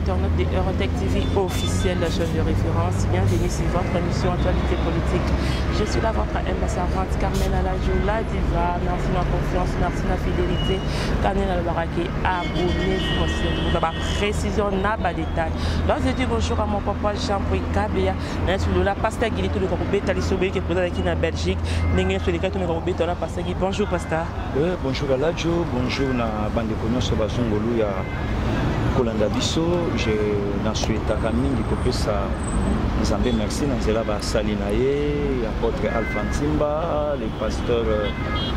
internautes de Eurotech TV officielle, la chaîne de référence. Bienvenue sur votre émission Actualité politique. Je suis là, votre ambassadeur Carmen Alajo, la diva. Merci de la confiance, merci de la fidélité. Carmen Albaraki, abonnez-vous. Vous avez précision, n'a pas détail. Là, je dis bonjour à mon papa Jean-Pierre Kabea. La pasteur Guilly, tout le monde, qui est présent na Belgique. Bonjour, pasteur. Oui, bonjour Alajo, bonjour na bandeko nyonso bazongolu ya kolanda biso. Je nasouhaitaka mingi kopesa Nzambe merci na nzela basali na ye, apôtre Alpha Ntimba, le pasteur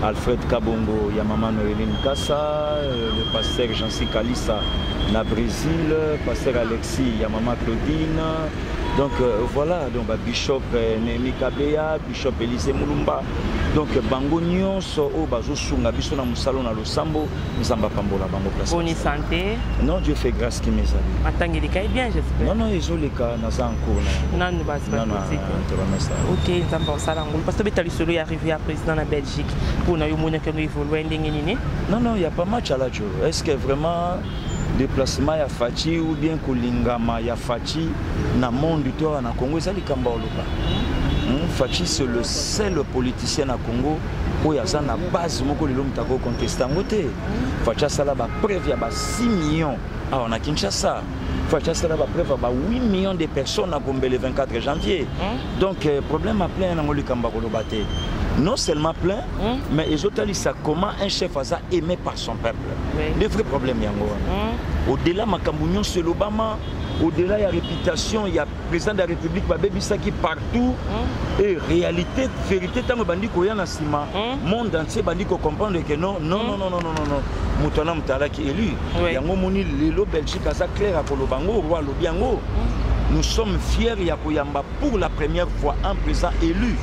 Alfred Kabongo ya mama Noeline Kassa, le pasteur Jancy Kalisa na Brésil, pasteur Alexis ya mama Claudine. Donc voilà, donc ba bishop Néhémie Kabeya, bishop Élisée Mulumba. Donc bango nyonso oyo bazosunga biso na mosala na losambo, Nzambe apambola bango place. Bonne santé. Non, Dieu fait grâce qui mes amis. Matangeleka est bien, j'espère. Non, non, ezoleka naza en cours na. Nanu basi Non, non, OK, Nzambe osala ngolu parce que beta lisolo ya arrivé ya président na Belgique pour na yo mona que évoluer ndenge nini. Non, non, il y a pas match à la jour. Est-ce que vraiment déplacement ya Fatshi ou bien kolingama ya Fatshi na monde to na Congo ezali kamba oloba. Fatshi, c'est le seul politicien na Congo oyo aza na base moko lelo moto akoconteste yango te. Fatshi asala bapreuve ya ba 6 millions awa na Kinshasa. Fatshi asala bapreuve ya ba 8 millions de personnes na Gombe le 24 janvier. Donc problème ya plein nango likambo ya koloba te. Non seulement plein, mais ezotalisa comment un chef aza aimé par son peuple. Le vrai problème yango wana. Au-delà makambo nyonso elobama, au-delà ya réputation ya président de la République babebisaki partout, et réalité vérité ntango ebandi koya na nsima, monde entier bandi kocomprendre que non, non, non, non, non, non, non, non, moto wana moto alaki élu. Yango moni lelo Belgique aza clair akoloba ngo, roi alobi yango. Nous sommes fiers ya koyamba pour la première fois un président élu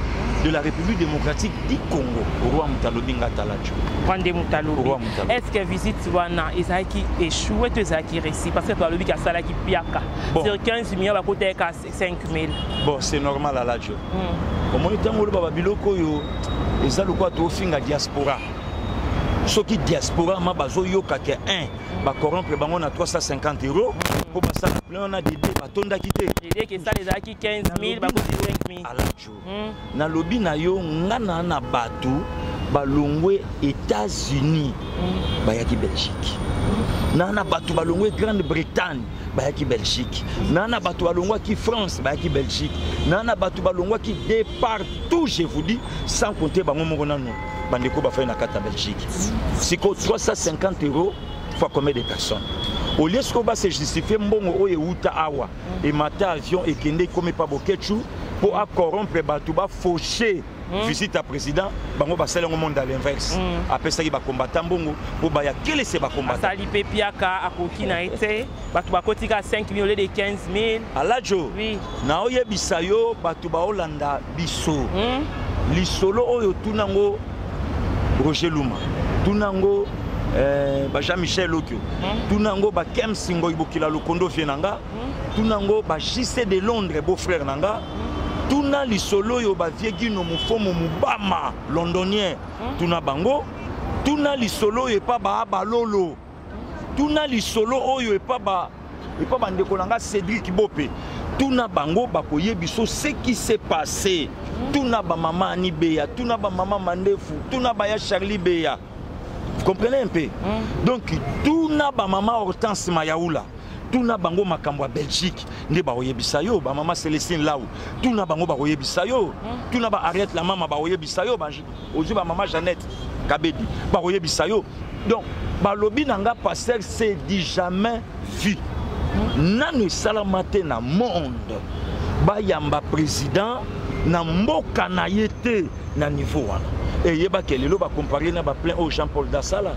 de la République démocratique du Congo, roi Mutalobi Ngatalacho. Rwande Mutalobi. Roi Mutalobi. Est-ce que visite wana ezalaki échoué to ezalaki réussi? Parce que balobi ka salaki piaka. Bon. Sur 15 millions bakota ka 5 000. Bon, c'est normal à l'âge. Omoni tango loba biloko oyo eza lokola tofinga diaspora. Soki diaspora ma bazo yoka ke 1 ba corrompre bango na 350 euros po basala plein na DD batondaki te. DD ke sala ezalaki 15 000 bakoti 5 000. À l'âge. Nalobi na yo nga na bato balongwe États-Unis bayaki Belgique. Na bato balongwe Grande-Bretagne bayaki Belgique. Na bato balongwaki France bayaki Belgique. Na bato balongwaki de partout, je vous dis, sans compter bango moko nanu bandeko bafai na kati ya Belgique. Siko 350 euros fois combien de personnes? Au lieu siko ba se justifier mbongo oyo euta awa emata avion ekende ekomi pa Boketshu po a corrompre bato ba faucher visite à président bango basali yango monde à l'inverse. Apesaki ba combattant mbongo po baya kelese ba combattant. Asali pe piaka akoki na ete bato bakoti ka 5 000 au lieu de 15 000. Alajo, Oui. na oyebisa yo bato baolanda biso. Lisolo oyo tunango Roger Luma, tunango ba Jean-Michel Okio, tunango ba Kem Singoy Bokila Lokondo vie nanga, tunango ba JC de Londres beau frère nanga, tuna lisolo oyo ba vie Gino Mufomo Mubama londonien, tuna bango, tuna lisolo oyo epa ba Abalolo, tuna lisolo oyo epa ba epa bandeko nanga Cédric Bope, tuna bango bakoyebi so ce qui s'est passé. Tuna ba mama Annie Beya, tuna ba mama Mandefu, tuna ba ya Charlie Beya. Vous comprenez un peu? Donc tuna ba mama Hortense Mayaoula, tuna bango makambo ya Belgique nde bakoyebisa yo, ba mama Célestine Lau, tuna bango bakoyebisa yo, tuna ba Ariette la mama bakoyebisa yo, ba ozwi ba mama Jeannette Kabedi bakoyebisa yo. Donc balobi na nga pasteur c'est du jamais vu. Nanu esalama te na monde bayamba président na mboka na ye te na niveau wana. Eyebaki lelo bacompare na baplein oyo Jean-Paul Dasala.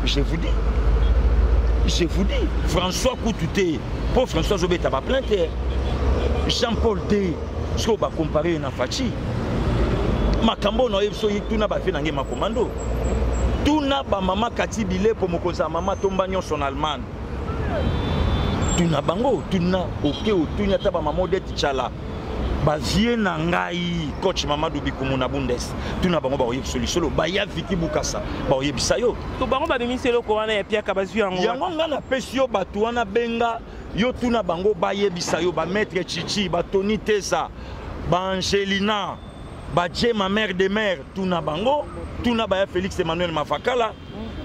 Je vous dis, je vous dis, François Koutou te, po François azobeta baplein te, Jean-Paul te, soki bacompare na Fatshi. Makambo na oyebi soki tuna bafe na nge makomando, tuna bamama Kati Bileko mokonzi ya mama tomba nyonso na Allemagne, tuna bango, tuna oke otuni ata bamama Odette Tshala, bavie na ngai coach Mamadou Bikumu na Bundes, tuna bango bakoyebisa lisolo, baya Viki Bukasa bakoyebisa yo. To bango babimisi eloko wana ya piaka bazwi yango. Yango nga napesi yo bato wana benga Yo tuna bango bayebisa yo, bamaître Chichi, batoni Tesa, baangelina, bajema mare de mare, tuna bango, tuna baya Félix Emmanuel Mafakala,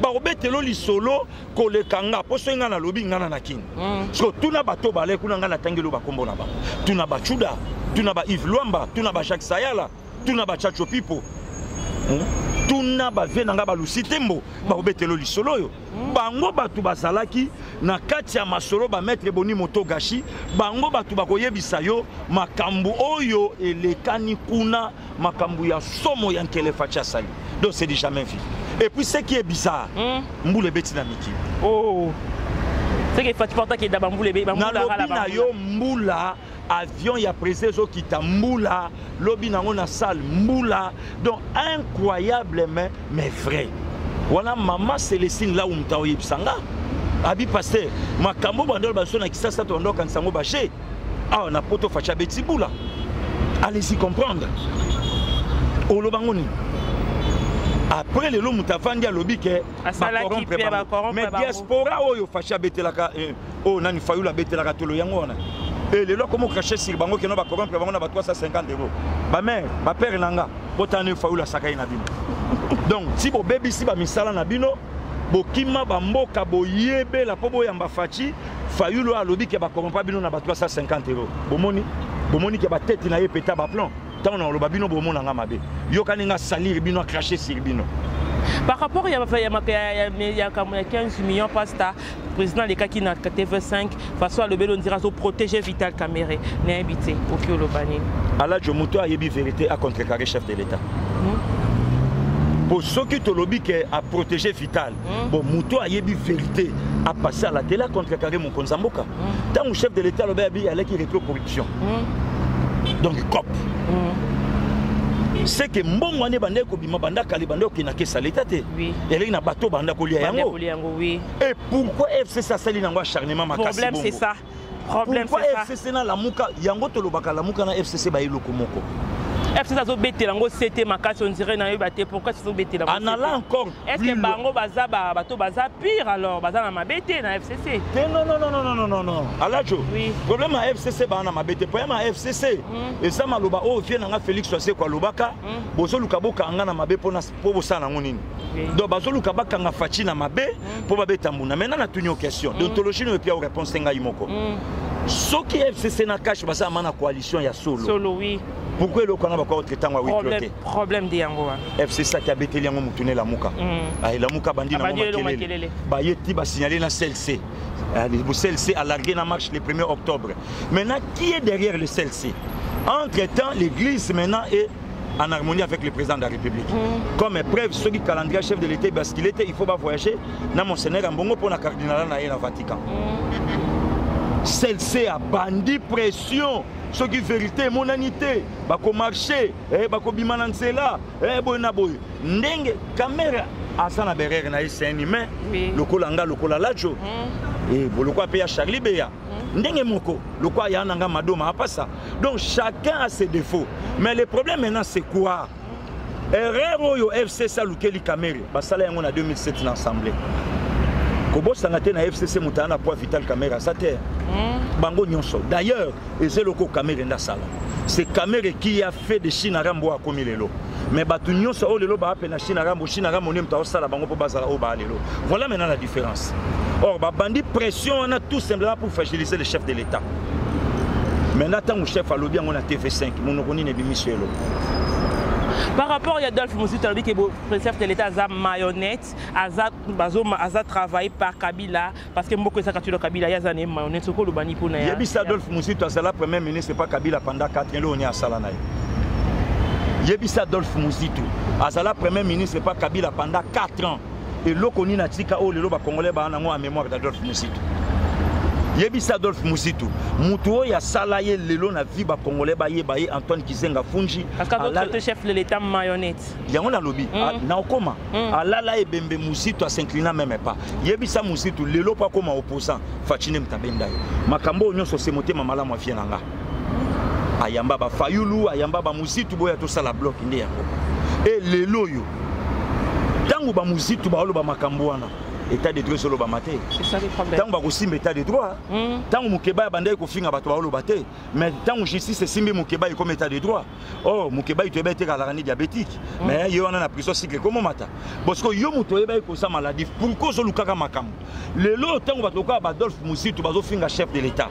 bakobetelo lisolo koleka nga. Mpo soki nga nalobi, nga na na kini. Siko tuna bato bale kuna, nga natangeli bakombo na bango. Tuna bachuda, tuna ba Yves Lwamba, tuna ba Jacques Sayala, tuna bachacho Pipo, Tuna bavie na nga balusi Tembo, bakobetelo lisolo oyo. Bango bato bazalaki na kati ya masolo, bamaître Boni Moto Gashi, bango bato bakoyebisa yo makambo oyo elekani kuna, makambo ya somo ya nkele Fatshi asali. Donc c'est du jamais vu. Et puis ce qui est bizarre, mbula ebeti na mikili. Oh, c'est que Fatshi porta ke da bambula ebe bambula. Nalobi na yo, mbula, avion ya président ezokita, mbula, lobi nango na salle, mbula. Donc incroyable mais vrai. Wana mama Célestine la umta oyebisa nga, abi pasteur, makambo bandolo baso na Kisasa, to bando okanisa yango bashe awa na poto, Fatshi abeti mbula. Allez-y comprendre. Oloba ngo nini après? Lelo moto avandi alobi ke asalaki mpe bacorrompre mais bango. Diaspora oyo Fatshi abetelaka, oyo nani, Fayulu abetelaka tolo yango wana, e lelo akomi cracher sur bango keno bacorrompre bango na ba 350 euros. Bamare, bapere na nga, botana Fayulu asaka ye na bino. Donc ti bobebisi bamisala na bino, bokima bamboka, boyebela mpo boyamba Fatshi. Fayulu oyo alobi ke bacorrompre bino na ba 350 euros, bomoni, bomoni ke batete na ye peta baplomb. Ntango na oloba bino, bomonanga mabe, yokani nga salir bino, acracher sur bino. Par rapport ya kambo ya 15 millions, pasta, président alekaki na TV5, façon alobeli, on dirait azoprotéger Vital Kamerhe. Nayebi te oki oloba nini. Alajo, moto ayebi vérité acontrecarrer chef de l'État. Po soki tolobi ke aprotéger Vital, bon, moto ayebi vérité apasse à la télé, acontrecarrer mokonzi ya mboka. Ntango chef de l'État alobi, abi aleki rétro corruption, donc cop, c'est que mbongo wana ebandaki kobima banda kala, ebandaki kokenda kesa leta te, eleki na bato banda kolia yango. Kolia yango, oui. Et pourquoi FCC asali nango acharnement makasi? Problème, c'est ça, problème. Pourquoi C'est ça. FCC na Lamuka, yango tolobaka, Lamuka na FCC bayeloko moko. FCC azobetela yango sete makasi, on dirait nayeba te pourquoi azobetela. En allant encore Est ce que bango baza bato baza pire, alors baza na mabe te na FCC? Te, non, non, non, non, non, non, non, Alajo. Oui. Problème ya FCC, baa na mabe te. Problème ya FCC eza maloba oyo vie nanga Félix Wazekwa alobaka: bozoluka bokanga na mabe mpo bosala nango nini? Donc bazoluka bakanga Fatshi na mabe mpo babeta mbunda. Maintenant natuni yo question déontologie no, epi ya réponse ngai moko. Soki FCC na CACH baza ma na coalition ya solo, solo, oui, pourquoi eloko wana bakoka kotraiter yango ya huis clos te? Problème de yango wana. FCC aki abeteli yango mutu na Elamuka. Elamuka bandi nango makelele, baye ti basignale na CLC. Le CLC a largué la marche le 1er octobre. Maintenant, qui est derrière le CLC? Entre temps, l'église maintenant est en harmonie avec le président de la République. Comme preuve, ceux qui calendrier chef de l'État basculé, il faut pas voyager na monseigneur Ambongo pour la cardinal na na Vatican. CLC a bandi pression. Soki vérité emonani te, bakomarcher, bakobima na nzela, boye na boye. Ndenge Kamerhe aza na berere na ye, c'est un humain, lokola nga, lokola Lajo, lokola mpe ya Charlie Beya, ndenge moko lokola ya nanga Madoma apasa. Donc chacun a ses défauts, mais le problème maintenant, c'est quoi? Erreur oyo FCC alukeli Kamerhe, basala yango na 2007 na assemblée. Kobosanga te, na FCC moto aya na poids Vital Kamerhe aza te, bango nyonso. D'ailleurs eza eloko Kamerhe nde asala. C'est Kamerhe qui a fait de Chine Rambo akomi lelo. Mais bato nyonso oyo lelo baa pe na Chine Rambo, Chine Rambo nde moto aosala bango mpo bazala oyo baa lelo. Voilà maintenant la différence. Or babandi pression wana tout simplement pour fragiliser le chef de l'État. Maintenant, ntango chef alobi yango na TV5, monoko nini ebimisi eloko? Par rapport ya Adolphe Muzito, alobi ke chef de l'État aza marionnette, aza bazo aza travaillé par Kabila, parce que mboka ezaka tulo Kabila, ye aza na ye marionnette. Soki olobani mpona ya yebisa Adolphe Muzito azala premier ministre pa Kabila pendant 4 ans, eloko ni asala na ye. Yebisa Adolphe Muzito azala premier ministre pa Kabila pendant 4 ans, eloko nini atika oyo lelo bacongolais baa nango ya mémoire d'Adolphe Muzito? Yebisa Adolphe Muzito, mutu oyo asala ye lelo na vie, bacongolais bayeba ye, Antoine Kizenga Funji. Parce que chef de l'État marionnette. Yango nalobi, na okoma alala ebembe, Muzito as'inclina même pas. Yebisa Muzito, lelo mpo akoma opposant, Fatshi nde moto abenda ye. Makambo oyo nyonso se motema malamu afie na nga, ayamba bafayulu, ayamba bamuzitu, boya tosala bloc nde yango. E lelo oyo ntango bamuzitu baoloba makambo wana, État de droit ezolobama te. C'est ça le problème. Ntango bakosimba état de droit, ntango Mokeba abandaki kofinga bato, baoloba te. Mais ntango justice esimbi Mokeba, ekomi état de droit. Or Mokeba toyeba ete kalaka ni diabétique, mais ye wana na prison, cycle ekomomata. Parce que yo moto oyebaki koza maladif, pourquoi ozolukaka makambo lelo ntango bato lokola baAdolphe Muzitu bazofinga chef de l'État?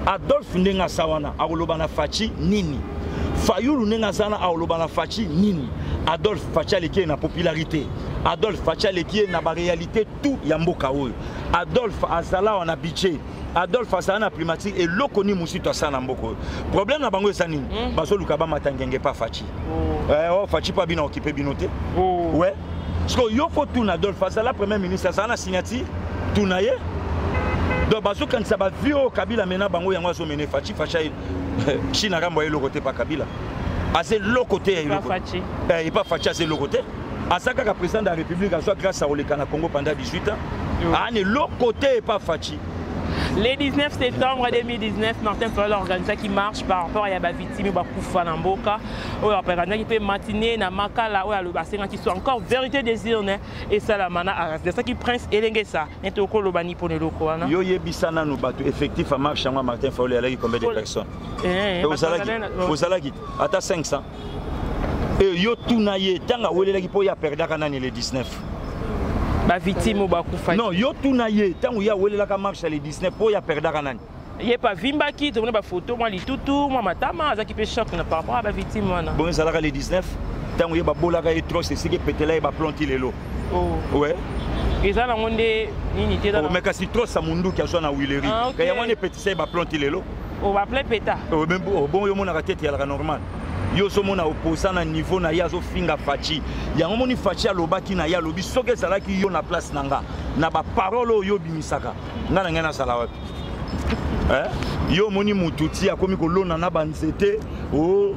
Adolphe ndenge aza wana, akoloba na Fatshi nini? Fayulu ndenge aza wana, akoloba na Fatshi nini? Adolphe, Fatshi aleki ye na popularité. Adolphe, Fatshi aleki ye na baréalité tout ya mboka oyo. Adolphe azala awa na budget, Adolphe azala na primature. Eloko nini mosusu asala na mboka oyo? Problème na bango eza nini? Bazoluka bamata ngenge pa Fatshi. Oh, Fatshi mpo abino okipe bino te. Ouais, parce que yo faut tuna Adolphe, azala premier ministre, azala na signature, tuna ye. Donc bazokanisa bavie oyo Kabila mena bango, yango azomene Fatshi. Fatshi Chine akambo ya eloko te pa Kabila, aza eloko te ya eloko. Epa Fatshi aza eloko te. Aza kaka président de la République, azwa grâce akoleka na Congo pendant 18 ans, aza eloko te epa Fatshi. Le 19 septembre 2019, Martin Fayulu organisaki marche par rapport à ba victime bakufa na mboka oyo. Aorganisaki mpe matinée na Makala oyo aloba, asengaki so encore vérité des urnes esalama na arasaki Prince Elengesa nete okoloba ni mpona eloko wana. Yo yebisa nanu bato, effectif ya marche yango ya Martin Fayulu alaki combien de personnes? Ozalaki ata 500? E yo tuna ye, ntango awelelaki mpo ye aperdaka nani le 19? Bavictime oyo bakufa. Non, yo tuna ye, ntango ye awelelaka marche le 19 mpo ye aperdaka nani? Ye pa avimbaki, tomoni bafoto, mwa litutu, mwa matama, azalaki mpe choc na par rapport à bavictime wana. Bon, ezalaka le 19, ntango ye babolaka ye tros, esiki epetela ye baplonti lelo. Ouais. Eza nango nde nini te? Mais kasi tros ya munduki azwa na huilerie, yango wana epetisa ye baplonti lelo. Baplein peta. Bon, yo omonaka te ete ezalaka normal? Yo ozomona opposant na niveau na ye azofinga Fatshi. Yango moni Fatshi alobaki na ye, alobi soki ezalaki yo na place na nga, na baparole oyo obimisaka, nga na ngai nazala wapi? Yo omoni mutu ti akomi kolona na banzete o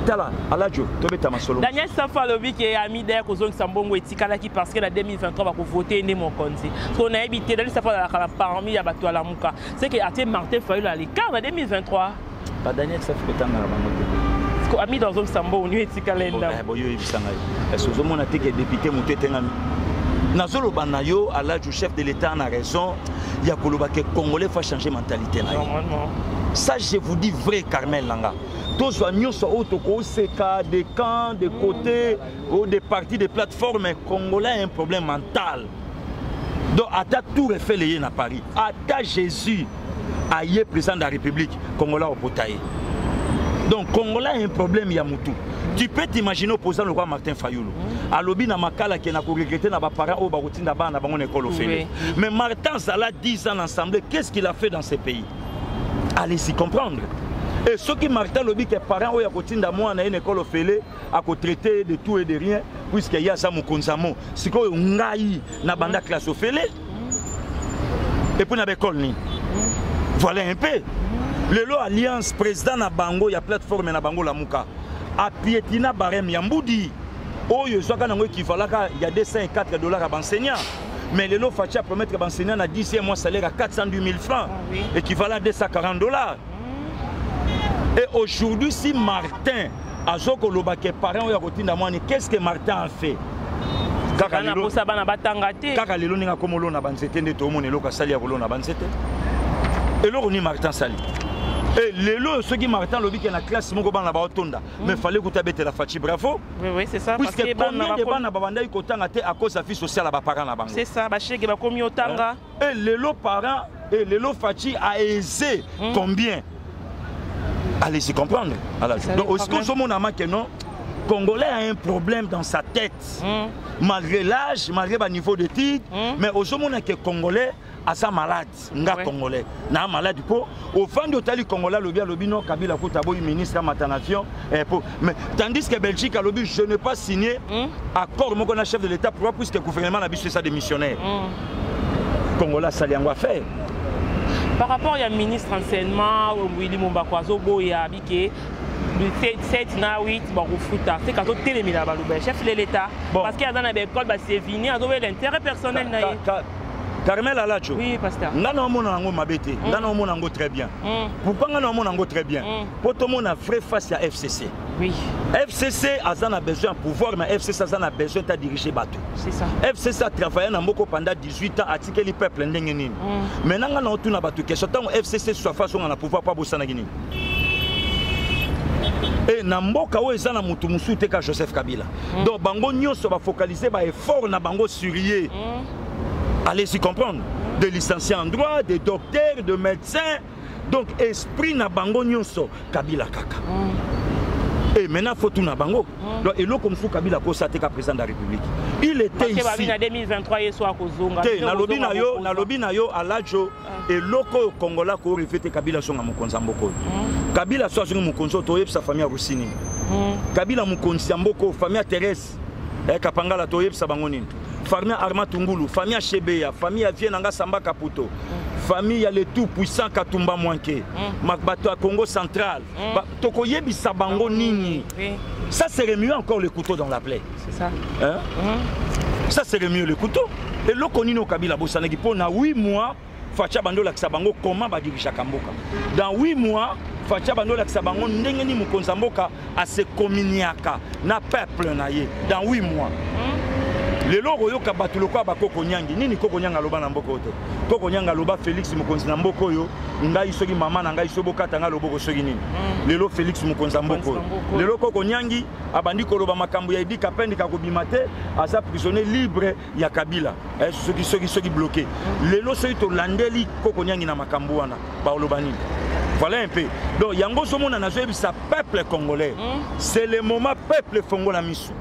tala alajo, tobeta masolo. Daniel Safa alobi ke amida ya kozongisa mbongo etikalaki parce que na 2023 bakovote nde mokonzi. So nayebi te, Daniel Safa azalaka na parmi ya bato alamuka, c'est que atie Martin Fayulu à l'écart na 2023. Ba Daniel Safi kotangaka bango te. Amida azongisa mbongo nio etikala ye ndambo. Boyo oyebisa ngai, est ozomona te ke député moto etengami? Nazoloba na yo, alaju, chef de l'État na raison ya koloba ke Congolais faut changer mentalité na ye. Ça, je vous dis vrai, Carmel nanga, tozwa nyonso oyo tokoseka des camps, des côtés ou des partis, des plateformes, Congolais a un problème mental. Donc ata tour Eiffel eye na Paris, ata Jésus aye président de la République, Congolais opota ye. Donc Congolais a un problème ya mutu. Tu peux t'imaginer, opposant le roi Martin Fayulu alobi na Makala ke na koregretter na baparent oyo bakotinda bana na bango na ekole ofele. Mais Martin zala 10 ans en assemblée, qu'est-ce qu'il a fait dans ce pays? Allez-y comprendre. Et soki Martin alobi ke parent oyo akotinda mwana ye na ekole ofele, akotraite de tout et de rien, puisque ye aza mokonzi amo. Sikoyo ngai na banda classe ofele et puis na baekole nini? Voilà un peu. Lelo alliance, président na bango ya plateforme na bango Lamuka apiétina barème ya mbudi oyo ezwaka nango équivalaka ya 204 $ ya baenseignant. Mais lelo Fatshi apromettre baenseignant na 10e mois salaire à 402 000 francs, équivalent à 240 $. Et aujourd'hui, si Martin azokoloba ke parent oyo akotinda mwani, qu'est-ce que Martin a fait? Kaka lelo bana batanga te. Kaka lelo ndenge akoma olona banzete nde toomona eloko asali ya kolona banzete. Eloko nini Martin asali? E lelo soki Martin alobi ke na classe moko bana baotonda, mais fallait kuta betela Fatshi bravo. Oui, c'est ça. Puisque combien de bana babandaki kotanga te à cause ya vie sociale ya baparent na bango? C'est ça, bashege bakomi otanga. Et lelo parent, et lelo Fatshi a aisé combien? Allez-y comprendre. Alors, donc aussi ozomona que non, Congolais a un problème dans sa tête, malgré l'âge, malgré le niveau de titre, mais ozomona que Congolais aza malade. Nga Congolais na malade mpo ofandi, otali Congolais alobi, alobi non, Kabila kuta boyi ministre amata na avion po, mais tandis que Belgique alobi je n'ai pas signé accord moko na chef de l'État. Pourquoi? Puisque gouvernement na biso eza démissionnaire. Congolais asali yango affaire. Par rapport ya ministre enseignement Willy Mombako, azoboya bike 7 na 8 bakofuta te, azotelemela baloba ya chef de l'État, parce que aza na baekole basevini, azowela intérêt personnel na ye. Carmel Alacho. Oui, pasteur. Nga na omona yango mabe te. Nga na omona yango très bien. Pourquoi nga na omona yango très bien? Po tomona vraie face ya FCC. Oui. FCC aza na besoin ya pouvoir, mais FCC aza na besoin ta diriger bato. C'est ça. FCC a travaillé na moko pendant 18 ans, atikeli peuple ndenge nini. Maintenant nga na otuna bato question, ntango FCC soit face na pouvoir pa bosanaki nini? E na mboka oyo eza na motu mosusu te ka Joseph Kabila. Donc bango nyonso bafocaliser ba effort na bango sur ye. Allez-y comprendre. De licenciés en droit, de docteurs, de médecins. Donc esprit na bango nyonso Kabila kaka. Et maintenant faut tout na bango. Donc eloko mosusu Kabila kosa te ka président de la République. Il était Parce que babi ici. na 2023 ye so akozonga. Te nalobi na yo, nalobi na yo Alajo, eloko oyo Kongola ko rêver te, Kabila songa mokonzi ya mboka oyo. Kabila so azongi mokonzi oyo, toyebisa famille ya Russie nini? Kabila mokonzi ya mboka oyo, famille ya Thérèse Kapangala, toyebisa bango nini? Famille ya Armand Tungulu, famille ya Chebeya, famille ya vie nanga Samba Kaputo, famille ya le tout puissant Katumba Mwanke, bato ya Congo central, tokoyebisa bango nini? Ça c'est remuer encore le couteau dans la plaie. C'est ça. Hein? Ça c'est remuer le couteau. Eloko nini oyo Kabila bosanaki mpo na 8 mois Fatshi bando olakisa bango comment badirigeaka mboka? Dans 8 mois Fatshi bando olakisa bango ndenge nini mokonzi ya mboka ase communiaka na peuple na ye. Dans 8 mois lelo okoyoka bato lokola bakoko nyangi. Nini koko nyangi aloba na mboka oyo te? Koko nyangi aloba Félix mokonzi na mboka oyo, ngai soki mama na ngai so bokata ngai loboko soki nini. Lelo Félix mokonzi ya mboka oyo. Lelo koko nyangi abandi koloba makambo ya Eddy Kapend kakobima te, aza prisonnier libre ya Kabila, soki bloqué. Lelo soki tolandeli koko nyangi na makambo wana, baoloba nini? Voilà un peu. Donc yango ozomona, nazoyebisa peuple congolais, c'est le moment. Peuple, fongola miso.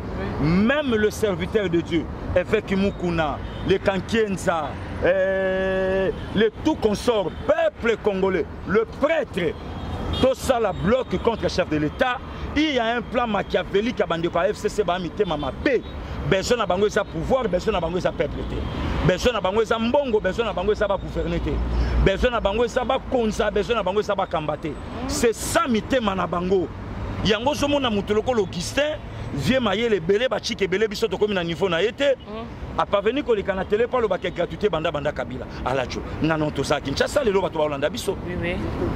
Même le serviteur de Dieu évêque Mukuna, le Kankienza, le tout consort, peuple congolais, le prêtre, tosala bloc contre chef de l'État. Il y a un plan machiavélique ya bandeko ya FCC. Bamitema mabe. Besoin na bango eza pouvoir, besoin na bango eza peuple te, besoin na bango eza mbongo, besoin na bango eza bagouverne te, besoin na bango eza bakonza, besoin na bango eza bakamba te. C'est ça mitema na bango. Yango ozomona moto lokola Augustin vie mayele ebele, bachike ebele, biso tokómi na niveau na ye te. Aparvenir koleka na télé mpo alobaka gratuité banda banda Kabila. Alajo ngano tozala Kinshasa, lelo bato baolanda biso.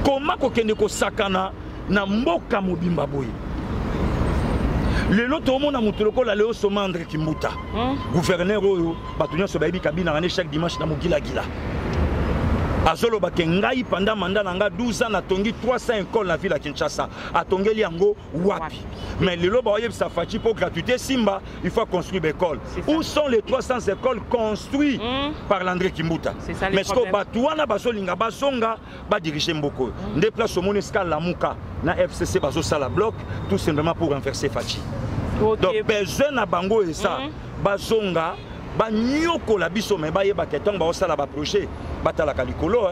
Koma kokende kosakana na mboka mobimba boye? Lelo toomona moto lokola Leo Somandre Kimbuta, gouverneur oyo bato nyonso bayebi kabinaka ne chaque dimanche na mogilagila, azoloba ke ngai pendant mandat na nga 12 ans natongi 300 école na ville ya Kinshasa. Atongeli yango wapi? Mais lelo baoyebisa Fatshi mpo gratuité simba, il faut construire baécole. Où sont les 300 écoles construites par l'André Kimbuta? Mais ce que bato wana bazolinga bazonga badirige mboka oyo, nde place omoni esika Lamuka na FCC bazosala bloc, tout simplement pour renverser Fatshi. Donc besoin na bango eza bazonga banyokola biso, me bayebaka ntango baosala baprojet, batalaka likolo,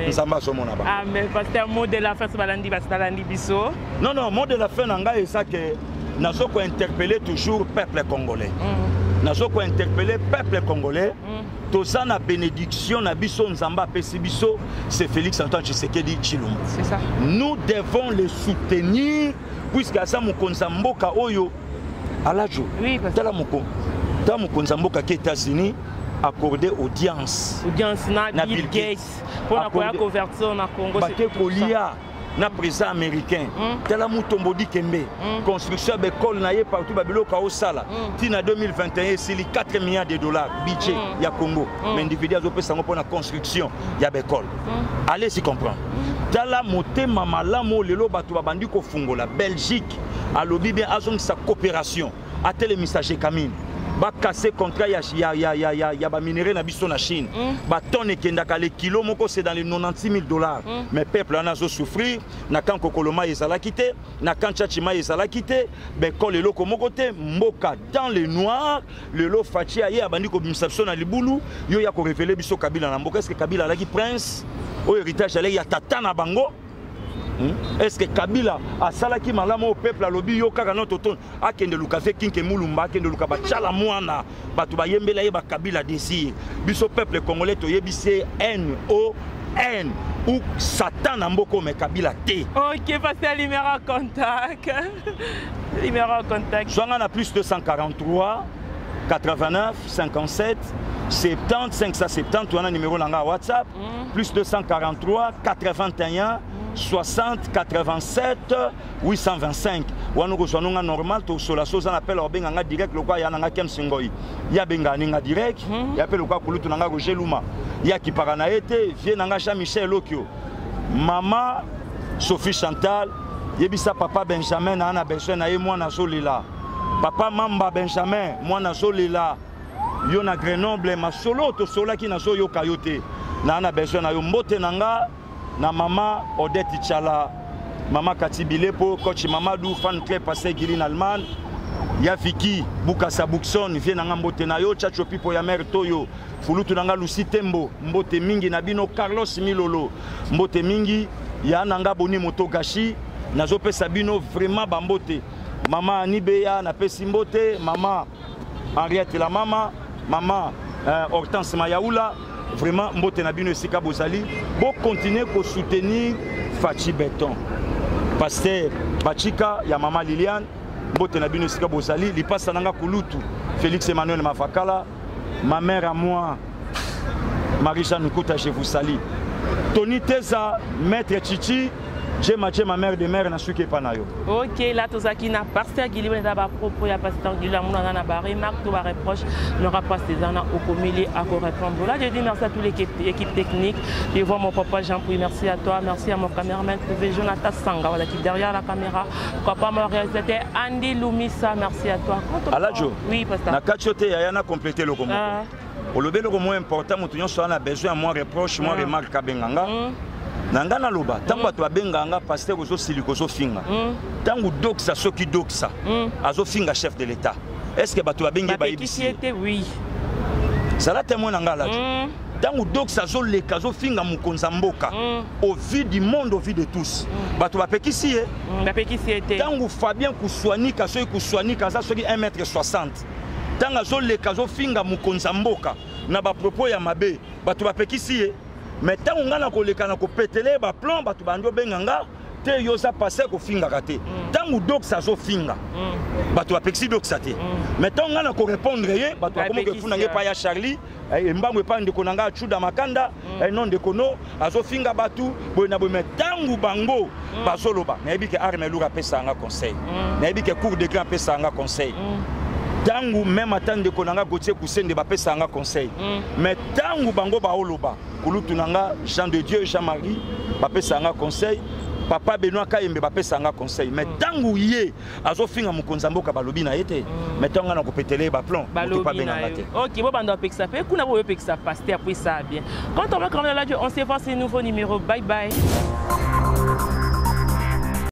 Nzambe azomona bango. Amen. Pasteur, mot de la fin, balandi basalandi biso. Non, non, mot de la fin na ngai eza ke nazo kointerpeller toujours peuple congolais. Nazo kointerpeller peuple congolais. Toza na bénédiction na biso, Nzambe apesi biso, c'est Félix Antoine Tshisekedi Tshilombo. C'est ça. Nous devons le soutenir puisque aza mokonzi ya mboka oyo. Alajo, tala moko, tala mokonzi ya mboka ke États-Unis accordé audience. Audience na, na Bill Gates mpona koya couverture na Congo. Bake kolia na président américain. Tala Mutombo Dikembe, construction ya baekole na ye partout, babiloko aosala ntina 2021 esili 4 milliards de dollars budget ya Congo, mais individu azopesa yango mpona construction ya baekole. Allez y comprendre. Tala motema malamu oyo lelo bato babandi kofungola. Belgique alobi bien azongisa coopération, atelemisa Gécamines, bakase contrat ya baminerai na biso na Chine. Batonne ekendaka le kilo moko, c'est dans les 96 000 dollars. Mais peuple wana azosouffrir. Na camp Kokolo mai ezalaki te, na camp Tshatshi mai ezalaki te, baekole eloko moko te, mboka dans le noir. Lelo Fatshi aye, abandi kobimisa biso na libulu. Yo ya korévéler biso Kabila na mboka. Est ce que Kabila alaki prince oyo héritage aleki ya tata na bango? Est ce que Kabila asalaki malamu oyo peuple alobi yo kaka no toto akende luka ve Kinke Mulumba, akende luka bacala mwana bato bayembela ye bakabila désir? Biso peuple congolais toyebisi n o n ou Satan na mboka, me Kabila te. Ok, pasteur, numéro contact, numéro contact. Zwanga na plus 243 89 57 70 570 wana numéro na nga WhatsApp. Plus 243 81 60 87 825 wana okozwa nonga normal. Tosola so oza na pele, obenga nga direct lokwa ya na nga Kems Ngoi, ye abengaka ni nga direct. Ya mpe lokwa kulutu na nga Roger Luma, ye akipaka na ye te. Vie na nga Jean Michel Lokio, mama Sophie Chantal, yebisa papa Benjamin na na besoin na ye, mwana azolela. Papa Mamba Benjamin, mwana azolela yo na Grenoble. Masolo tosolaki, nazoyoka yo te, na besoin na yo. Mbote na nga na mama Odette Chala, mama Kati Bilepo, coach Mamadou, fan club Pasteur Gili na Allemagne, ya Viki Bukasa Bukson, vie na nga, mbote na yo. Chacho Pipo ya mare Toyo, fulutu na nga Lucy Tembo, mbote mingi na bino. Carlos Milolo, mbote mingi. Ya na nga Boni Moto Gashi, nazopesa bino vraiment bambote. Mama Anibeya, napesi mbote. Mama Henriette la mama, mama Hortense Mayaula, vraiment mbote na bino esika bozali. Bocontinue kosoutenir Fatshi Béton. Pasteur Bachika ya mama Liliane, mbote na bino esika bozali. Lipasa nanga kulutu Félix Emmanuel Mavakala, ma mère à moi Marie-Jeanne Nkuta, je vous salue. Tony Teza, maître Chichi Jema Jema, mère de mère, nasuki epa na yo. Ok, là tozalaki na pasteur Gili. Wana eza bapropos ya pasteur Gili. Amona aza na baremarque to bareproche, n'aura pas eza na okomeli akorépondre. Là, je dis merci à tous l'équipe, équipe technique. Je vois mon papa Jean Pouy, merci à toi. Merci à mon caméraman privé Jonathan Sanga voilà qui derrière la caméra. Papa, mon réalisateur Andy Lumisa, merci à toi. Alajo. Oui, pasteur. Na kati yo te, yaya, na complété eloko moko. Ah. Olobi eloko moko important: moto nyonso aza na besoin ya mwa reproche, mwa remarque, abenga nga. Na nga naloba, ntango bato babengaka nga: "Pasteur, ozosilika, ozofinga." Ntango Doxa, soki Doxa azofinga chef de l'État, est ce que bato babengi ye, bayebisi bapekisi ye? Ye te, oui. Zala témoin na nga, Alajo. Ntango Doxa azoleka, azofinga mokonzi ya mboka au vu du monde, au vu de tous, bato bapekisi ye? Bapekisi ye te. Ntango Fabien Kuswanika, soki Kuswanika aza soki 1 mètre 60, ntango azoleka, azofinga mokonzi ya mboka na bapropos ya mabe, bato bapekisi ye? Mais ntango ngai na koleka na kopetele ye baplan, bato bandi obenga nga te: "Yo oza pasteur, kofingaka te." Ntango Dox azofinga, bato bapekisi Doxa te. Mais ntango ngai na korépondre ye, bato bakomoka Bapekisi, efunda ngai epai ya Charlie, embango epai ndeko na ngai Acuda Makanda. Non, ndeko no azofinga bato boye na boye. Mais ntango bango bazoloba, nayebi ke arme lour apesaka nga conseil, nayebi ke cour de grand apesaka nga conseil, ntango même ata ndeko na nga Gautier Kusende bapesaka nga conseil. Mais ntango bango baoloba, kulutu na nga Jean de Dieu Jean Marie bapesaka nga conseil, papa Benoît Kayembe bapesaka nga conseil, mais ntango ye azofinga mokonzi ya mboka, balobi na ye te. Mais ntango nga na kopetele ye baplomb, moto balobi na abenganga yo te. Ok, bobanda bapekisa mpe kuna, boyopekisa pasteur po esala bien. Quand on va quand même là, on se voit, ce nouveau numéro. Bye bye.